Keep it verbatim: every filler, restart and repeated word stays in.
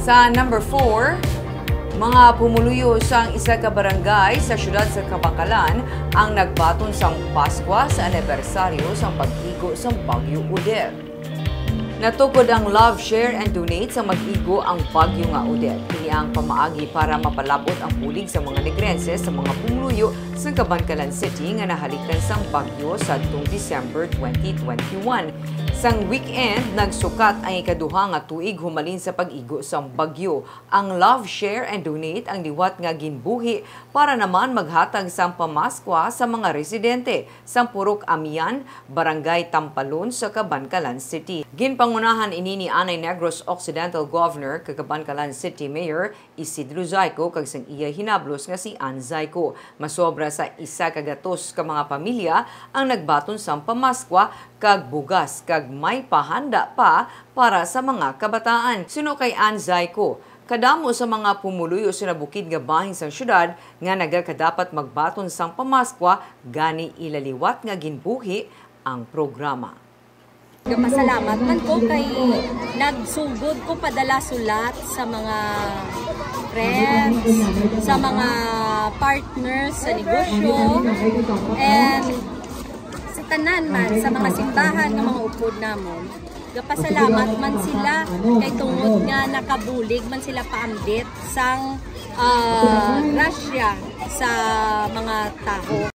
Sa number four, mga pumuluyo sang isa ka barangay sa siyudad sa Kabankalan ang nagbaton sang Paskwa sa anibersaryo sang pag-igo sang Bagyo Odette. Natukod ang Love, Share, and Donate sa mag-igo ang bagyo nga Odette. Ini ang pamaagi para mapalab-ot ang bulig sa mga Negrense sa mga pumuluyo sa Kabankalan City nga nahalikdan sang bagyo sadtong December twenty twenty-one. Sang weekend, nagsukat ang ikaduha nga tuig humalin sa pag-igo sang bagyo. Ang Love, Share, and Donate ang liwat nga ginbuhi para naman maghatag sang pamaskwa sa mga residente sang Purok Amian, Barangay Tampalon sa Kabankalan City. Ginpangunahan ini ni anay Negros Occidental Governor kag Kabankalan City Mayor Isidro Zayco kag sang iya hinablos nga si Ann Zayco. Masobra sa isa ka gatos ka mga pamilya ang nagbaton sang pamaskwa kag bugas kag may pahanda pa para sa mga kabataan. Suno kay Ann Zayco, kadamo sa mga pumuluyo sa nabukid nga bahin sang siyudad nga nagakadapat magbaton sang pamaskwa, gani ila liwat nga ginbuhi ang programa. Nagpasalamat man ko kay nagsugod ko padala sulat sa mga friends, sa mga partners sa negosyo, and sa tanan man, sa mga simbahan nga mga upod namon. Gapasalamat man sila kay tungod nga nakabulig man sila paambit sang ah, grasya sa mga tawo.